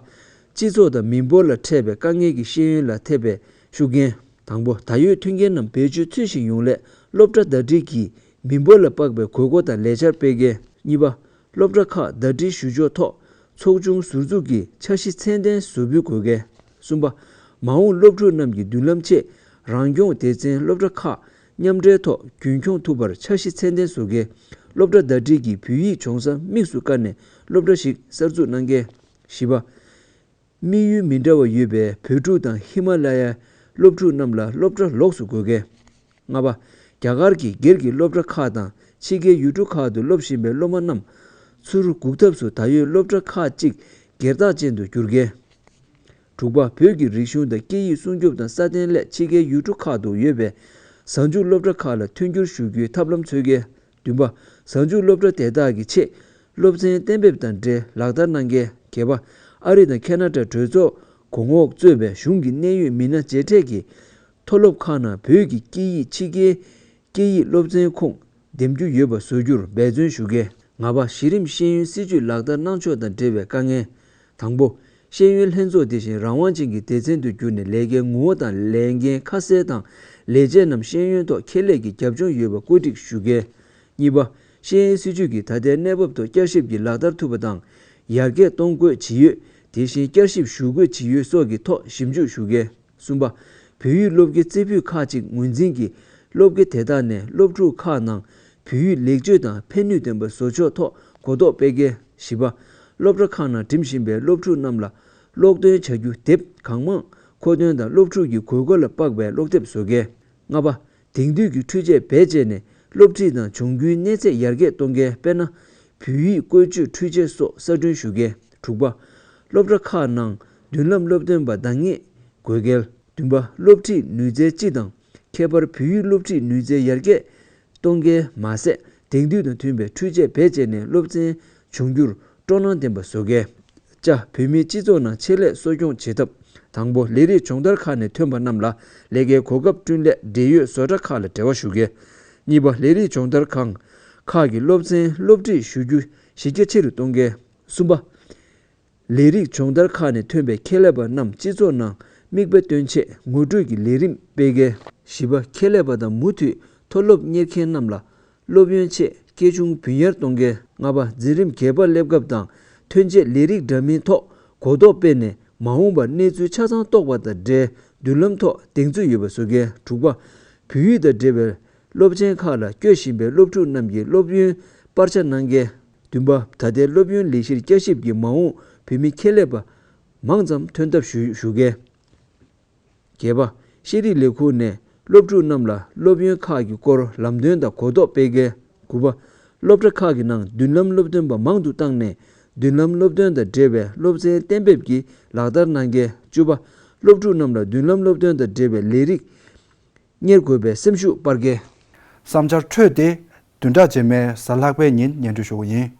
སྤྱི་ཚོགས་དང་མི་འབོར་ལ་འཕྲད་པའི་དཀའ་ངལ་གྱི་ཤེས་ཡོན་ལ་ཐེབས་པའི་ཤུགས་རྐྱེན། དང་པོ། ད་ཡོད་མཐུན་རྐྱེན་རྣམས་བེད་སྤྱོད་ཚུལ་བཞིན་ཡོང་སླད་སློབ་གྲྭ་ཟླ་སྒྲིལ་གྱིས་མི་འབོར་ལ་དཔག་པའི་དགོས་མཁོ་དང་ལས་འཆར་སྤེལ་གལ། གཉིས་པ། སློབ་གྲྭ་ཁག་ཟླ་སྒྲིལ་ཞུ་ཕྱོགས་ཐོག་ཚོགས་ཆུང་ཟུར་འཛུགས་ཀྱིས་འཆར་གཞི་ཚད་ལྡན་བཟོ་འབུལ་དགོས་གལ། གསུམ་པ། མ་འོངས་སློབ་ཕྲུག་རྣམས་ཀྱི་མདུན་ལམ་ཆེད་རང་སྐྱོང་སྡེ་ཚན་སློབ་གྲྭ་ཁག་ མཉམ་འབྲེལ་ཐོག་རྒྱུན་འཁྱོངས་ཐུབ་པར་འཆར་གཞི་ཚད་ལྡན་བཟོ་མཁན། སློབ་གྲྭ་ཟླ་སྒྲིལ་གྱིས་བོད་ཡིག་སྦྱོང་ས་དམིགས་སུ་བཀར་ནས་སློབ་གྲྭ་ཞིག་གསར་འཛུགས་གནང་མཁན། བཞི་པ། དམིགས་ཡུལ་མི་འདྲ་བ་ཡོད་པའི་བོད་ཕྲུག་དང་ཧི་མ་ལ་ཡའི་སློབ་ཕྲུག་རྣམས་ལ་སློབ་གྲྭ་ལོགས་སུ་དགོས་མཁན། ལྔ་པ། རྒྱ་གར་གྱི་སྒེར་གྱི་སློབ་གྲྭ་ཁག་དང་ཕྱི་རྒྱལ་ཡུལ་གྲུ་ཁག་ཏུ་སློབ་བཞིན་པའི་སློབ་མ་རྣམས་ཚུར་འགུག་ཐབས་སུ་ད་ཡོད་སློབ་གྲྭ་ཁག་ཅིག་སྒེར་བདག་ཅན་དུ་བསྒྱུར་མཁན། དྲུག་པ། བོད་ཀྱི་རིག་གཞུང་དང་སྐད་ཡིག་སྲུང་སྐྱོབ་དང་སྲ་བརྟན་སླད་ཕྱི་རྒྱལ་ཡུལ་གྲུ་ཁག་ཏུ་ཡོད་པའི་གཟའ་མཇུག་སློབ་གྲྭ་ཁག་ལ་མཐུན་འགྱུར་ཞུ་རྒྱུའི་ཐབས་ལམ་འཚོལ་མཁན། བདུན་པ། གཟའ་མཇུག་སློབ་གྲྭ་དེ་དག་གི་ཆེད་སློབ་ཚན་གཏན་འབེབས་དང་འབྲེལ་ལག་བསྟར་གནང་མཁན། བརྒྱད་པ། ཨ་རི་དང་ཁེ་ན་ཌ་གྲོས་ཚོགས་གོང་འོག་གཙོས་པའི་གཞུང་གི་གནད་ཡོད་མི་སྣ་མཇལ་འཕྲད་ཀྱིས་མཐོ་སློབ་ཁག་ནང་བོད་ཀྱི་སྐད་ཡིག་ཕྱི་རྒྱལ་སྐད་ཡིག་སློབ་ཚན་ཁུངས་འདེམས་རྒྱུ་ཡོད་པ་བཟོ་རྒྱུར་འབད་བརྩོན་ཞུ་མཁན། ལྔ་པ། གཞི་རིམ་ཤེས་ཡོན་སྲིད་བྱུས་ལག་བསྟར་གནང་ཕྱོགས་དང་འབྲེལ་བའི་དཀའ་ངལ། དང་པོ། ཤེས་ཡོན་ལྷན་ཚོགས་དེ་བཞིན་རང་དབང་ཅན་གྱི་སྡེ་ཚན་དུ་གྱུར་ནས་ལས་ཀའི་ངོ་བོ་དང་ལས་འགན་ཁ་གསལ་དང་། ལས་བྱེད་རྣམས་ཤེས་ཡོན་ཐོག་ཁྱད་ལས་ཀྱི་རྒྱབ་ལྗོངས་ཡོད་པ་བཀོད་སྒྲིག་ཞུ་མཁན། གཉིས་པ། ཤེས་ཡོན་སྲིད་བྱུས་ཀྱི་ད་ལྟའི་གནས་བབ་ཐོག་བསྐྱར་ཞིབ་ཀྱིས་ལག་བསྟར་ཐུབ་པ་དང་། ཡར་རྒྱས་གཏོང་དགོས་ཇི་ཡོད། དེ་བཞིན་བསྐྱར་ཞིབ་ཞུ་དགོས་ཇི་ཡོད་སོགས་ཀྱི་ཐོག་ཞིབ་འཇུག་ཞུ་མཁན། གསུམ་པ། བོད་ཡིག་སློབ་དགེ་རྩེ་ཕུད་ཁག་ཅིག་ངོས་འཛིན་གྱིས་སློབ་དགེ་དེ་དག་ནས་སློབ་ཕྲུག་ཁག་ནང་བོད་ཡིག་ལེགས་བཅོས་དང་ཕན་ནུས་ལྡན་པ་བཟོ་ཕྱོགས་ཐོག་གོ་རྟོགས་སྤེལ་མཁན། བཞི་པ། སློབ་གྲྭ་ཁག་ནང་འགྲིམ་བཞིན་པའི་སློབ་ཕྲུག་རྣམས་ལ་ཀློག་འདོན་བྱ་རྒྱུ་དེབ་གང་མང་མཁོ་འདོན་དང་སློབ་ཕྲུག་གི་དགོས་མཁོ་ལ་དཔག་པའི་ཀློག་དེབ་བཟོ་མཁན། ལྔ་པ། དེང་དུས་ཀྱི་འཕྲུལ་ཆས་བེད་སྤྱད་ནས་སློབ་ཁྲིད་དང་ལྗོངས་རྒྱུའི་གནས་ཚད་ཡར་རྒྱས་གཏོང་མཁན། དཔེར་ན། བོད་ཡིག་བཀོལ་སྤྱོད་འཕྲུལ་ཆས་སོགས་གསར་སྐྲུན་ཞུ་མཁན། དྲུག་པ། སློབ་གྲྭ་ཁག་ནང་མདུན་ལམ་སློབ་སྟོན་པ་འདང་ངེས་དགོས་གལ། བདུན་པ། སློབ་ཁྲིད་ནུས་རྩལ་སྤྱི་དང་ཁྱད་པར་བོད་ཡིག་སློབ་ཁྲིད་ནུས་རྩལ་ཡར་རྒྱས་གཏོང་མཁན་མ་ཟད། དེང་དུས་དང་མཐུན་པའི་འཕྲུལ་ཆས་བེད་སྤྱད་ནས་སློབ་ཚན་འབྱུང་འགྱུར་སྤྲོ་སྣང་ལྡན་པ་བཟོ་གལ། ཅ། བོད་མིའི་སྤྱི་ཚོགས་ནང་ཆེད་ལས་གསོ་སྐྱོང་བྱེད་ཐབས། དང་པོ། ལས་རིགས་སྦྱོང་བརྡར་ཁག་ནས་ཐོན་པ་རྣམས་ལ་ལས་ཀའི་གོ་སྐབས་བསྐྲུན་སླད་འབྲེལ་ཡོད་བཟོ་གྲྭ་ཁག་ལ་འབྲེལ་བ་ཞུ་མཁན། གཉིས་པ། ལས་རིགས་སྦྱོང་བརྡར་ཁང་ཁག་གི་སློབ་ཚན་སློབ་ཁྲིད་ཞུ་རྒྱུ་གཞི་རྒྱ་ཆེ་རུ་གཏོང་མཁན། གསུམ་པ། ལས་རིགས་སྦྱོང་བརྡར་ཁག་ནས་ཐོན་པའི་ཁྱད་ལས་པ་རྣམས་སྤྱི་ཚོགས་ནང་མིག་དཔེ་སྟོན་ཆེད་ངོ་སྤྲོད་ཀྱི་ལས་རིམ་སྤེལ་མཁན། བཞི་པ། ཁྱད་ལས་པ་དང་མུ་མཐུད་མཐོ་སློབ་གཉེར་མཁན་རྣམས་ལ་སློབ་ཡོན་ཆེད་སྐྱེད་ཆུང་བུན་གཡར་གཏོང་མཁན། ལྔ་པ། འཛིན་རིམ་བརྒྱད་པ་སླེབས་སྐབས་དང་ཐོན་ཆེད་ལས་རིགས་འདྲ་མིན་ཐོག་གོ་རྟོགས་སྤེལ་ནས་མ་འོངས་པར་གནས་ཚུལ་ཆ་ཚང་རྟོགས་པ་དང་འབྲེལ་མདུན་ལམ་ཐོག་གདེང་ཚོད་ཡོད་པ་བཟོ་མཁན། དྲུག་པ། བོད་ཡིག་དང་འབྲེལ་བའི་སློབ་ཚན་ཁག་ལ་སྐྱོད་བཞིན་པའི་སློབ་ཕྲུག་རྣམས་ཀྱི་སློབ་ཡོན་སྤར་ཆ་གནང་མཁན། བདུན་པ། ད་ལྟའི་སློབ་ཡོན་ལས་གཞིར་བསྐྱར་ཞིབ་ཀྱིས་མ་འོངས་བོད་མི་ཁྱད་ལས་པ་མང་ཙམ་ཐོན་ཐབས་ཞུ་ཞུ་མཁན། བརྒྱད་པ། ཤེས་རིག་ལས་ཁུངས་ནས་སློབ་ཕྲུག་རྣམས་ལ་སློབ་ཡོན་ཁག་གི་སྐོར་ལམ་སྟོན་དང་གོ་རྟོགས་སྤེལ་མཁན། དགུ་པ། སློབ་གྲྭ་ཁག་གི་ནང་མདུན་ལམ་སློབ་སྟོན་པ་མང་དུ་བཏང་ནས་མདུན་ལམ་སློབ་སྟོན་དང་འབྲེལ་བའི་སློབ་ཚན་གཏན་འབེབས་ཀྱིས་ལག་བསྟར་གནང་མཁན། བཅུ་པ། སློབ་ཕྲུག་རྣམས་ལ་མདུན་ལམ་སློབ་སྟོན་དང་འབྲེལ་བའི་ལས་རིགས་གཉེར་དགོས་པའི་སེམས་ཤུགས་སྤར་མཁན། བསམ་འཆར་འཕྲོས་ཏེ་བདུན་ཕྲག་རྗེས་མའི་གཟའ་ལྷག་པའི་ཉིན་སྙན་སྒྲོན་ཞུ་གི་ཡིན།